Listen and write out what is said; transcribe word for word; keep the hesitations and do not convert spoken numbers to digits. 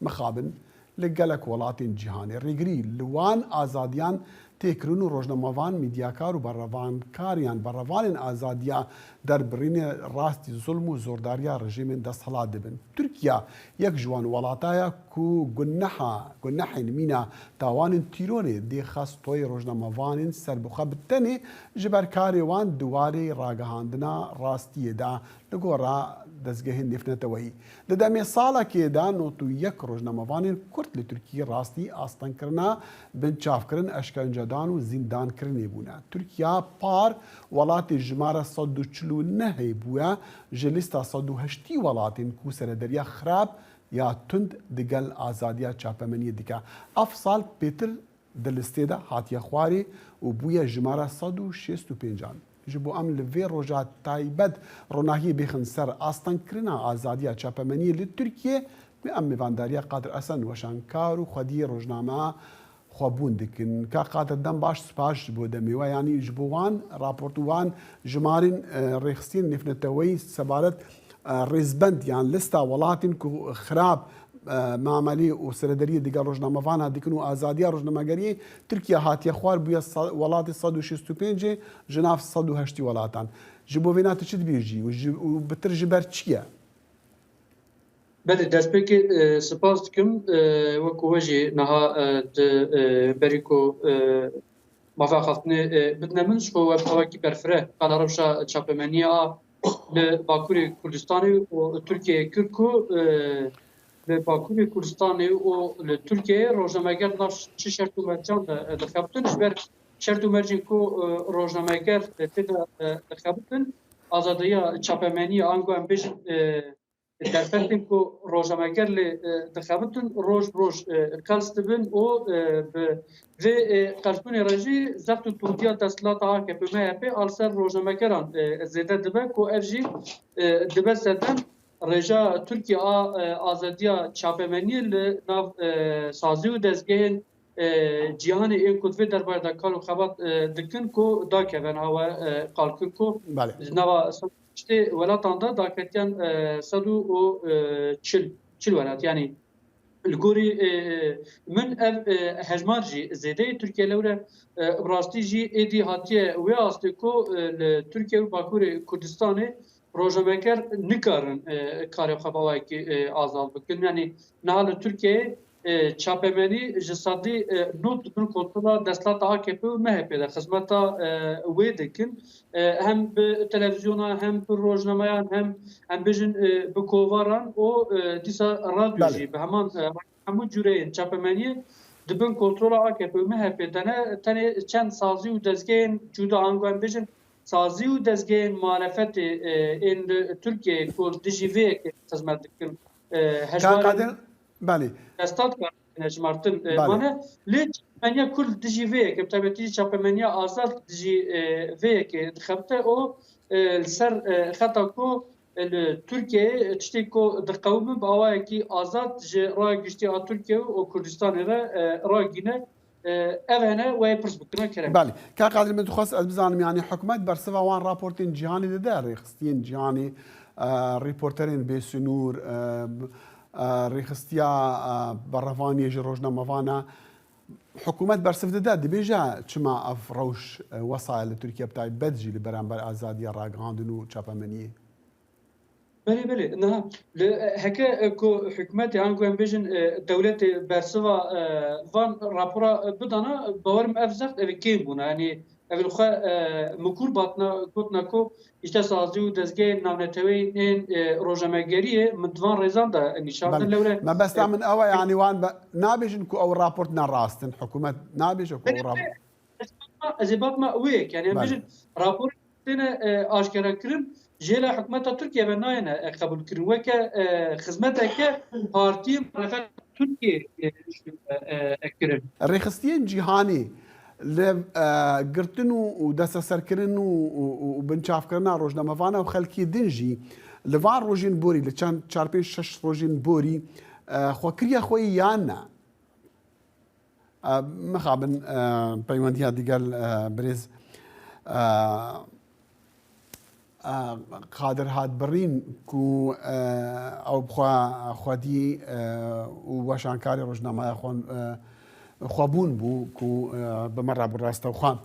mixabin li gelek welatên cîhanê. Rêgirî li wan azadiyan tê kirin û rojnamevân, mîdyakar û berevankariyan, berevanên azadiya derbirînê rastî zulm û zordariya rejîmên desthilat dibin. Tirkiya yek ji wan welata ye ku guneha, gunehên mîna tawanên tîrorê dê xestoyê rojnamevanên serbixwe bi tenê ji ber karê wan di warê ragihandina rastiyê de, li gora dezgehên nêvneteweyî. Di demê salekê de nod û yek rojnamevanên Kurd li Tirkiyê rastî astengkirina, binçavkirin, eşkencedan û zîndankirinê bûne. Tirkiya par welatê jimare sed û çil û nehê bûye ji lîsta sed û heştî welatên ku serederiya xirab ya tund digel azadiya çapemeniyê dike. Ev sal pêtir di listê de hatiye xwarê û bûye jimara sed û şêst û pêncan. Ji bo em li vê roja taybet ronahiyê bêxin ser astengkirina azadiya çapemeniyê li Tirkiyê, em mêvandariya Qadir Esen, weşankar û xwediyê rojname xwebûn dikin. Ka Qadir, dem baş, spas ji bo demê we, yanî ji bo wan raport û wan jimarên, e, rêxistiyên nêvneteweyî sebaret, e, rêzbend yan lista welatên ku xirab, e, mamelê û serederiyê digel rojnamevana dikin û azadiya rojnamegeriyê, Tirkiye hatiye xwar bûye sa-, welatê sed û şêst û pêncê ji nav sed û heştî welatan. Ji bo vêna tu çi dibêjî û ji, û bitir ji ber çi ye? Belê, destpêkê, e, spas dikim, e, wekî we jî niha, e, di, e, berî ku, e, mafê axaftinê, e, bidine min, ji xwe we bi awakî berfireh qala rewşa çapemeniyê a li Bakurê Kurdistanê û Tirkiyeyê kir ku, e, li Bakurê Kurdistanê û li Tirkiyeyê rojnameger di nav çi şert û mercan de, e, dixebitin. Ji ber şert û mercên ku, e, rojnameger, e, tê de, e, dixebitin, azadiya çapemeniyê, ango em bêjin, e, derfetên ku rojnameger lê, e, dixebitin, roj bi roj, e, qels dibin û, e, bi vê, e, qelsbûnê re jî zext û tundiya desthilata A K P û M H P a li ser rojnamegeran, e, zêde dibe ku ev jî, e, dibe sedem rêja Tirkiye a, e, azadiya çapemeniyê li nav, e, sazî û dezgehên, e, cîhanê ên ku di vê derbarê de kar û xebat, e, dikin ku dakeve niha we, e, qal kir ku Belê. Di nava sed û şêstê welatan de daketiyan, e, sed û çil, çil welat. Yanî li gorî, e, e, min ev, e, hejmar jî zêde ye. Tirkiye lewre, e, bi rastî jî êdî hatiye wê astê ku, e, li Tirkiye û Bakurê Kurdistanê rojnameger nikarin, e, karê xwe bi awayekî, e, azad bikin. Yanî niha li Tirkiyeyê, e, çapemenî ji sedî, e, nod di bin kontrola desthilata A K P û M H P de xizmeta, e, wê dikin. E, hem bi televîzyona, hem bi rojnameyan, hem, em bêjin, e, bi kovaran û, e, dîsa radyo Belê. jî bi heman, e, hemû cûreyên çapemeniyê di bin kontrola A K P û M H P de ne. Tenê çend sazî û dezgehên cuda, ango em bêjin, sazî û dezgehên muhalefetê, e, ên li Tirkiyeyê ku dijî vê yekê xizmet dikin, e, Ka hejmarên Qadir, belê. desthilata hejmartin, e, Belê. mane. Lê çapemeniya Kurd dijî vê yekê, bi taybetî jî çapemeniya azad dijî, e, vê yekê dixebite û, e, li ser, e, xeta ku, e, li Tirkiyeyê tiştê ku diqewimin bi awayekî azad ji raya giştî a Tirkiye û Kurdistanê re, e, ragîne. E, ev hene, we yê pirs bikine, kerem. Belê. Kak Adil, min dixwest ez bizanim, yanî hikûmet bersiva wan raportên cîhanê dide, rêxistiyên cîhanê, e, Reporterên Bêsinûr, e, e, rêxistiya, e, berevaniyê ji rojnamevana. Hikûmet bersiv dide, dibêje çima ev rewş, e, wesa ye li Tirkiye, bi taybet jî li beramber azadiya ragihandin û çapemeniyê? Belê, belê. Niha li, e, heke, e, ku hikûmetê, ango em bêjin, e, dewletê bersiva, e, van rapora, e, bidana, bawerim ev zext, ev kêm bûna. Yanî ev li xwe, e, mikur batina, gotina ku îşte sazî û dezgehên navneteweyên ên, e, rojnamegeriyê min di van rêzan de nîşan Belê. din. Lewre, Mebesta e, min ew e, yanî wan be-, nabêjin ku ew raport ne rast in. Hikûmet nabêje ku ew Belê, raport. Ez ê bavma wê yek, yanî em Belê. bêjin rapor têne, e, aşkera kirin, jê la hikûmeta Tirkiye ve nayêne, e, qebûl kirin. Weke, e, xizmeteke partiyê muhalefet Tirkiye, e, e, e, kirin. Rêxistiyên cîhanî li, e, girtin û, û desteserkirin û, û, û binçavkirina rojnamevana û xelkê din jî li van rojên borî, li çend çar pênc şeş rojên borî, e, xwe kiriye xweyî yan ne? E, mixabin, e, peywendiya digel, e, birêz, e, e, Qadir hat birîn ku, e, ew bi xwe xwedî, e, û weşankarê rojnameya xwe, e, xwebûn bû ku, e, bi me re bi rastewxan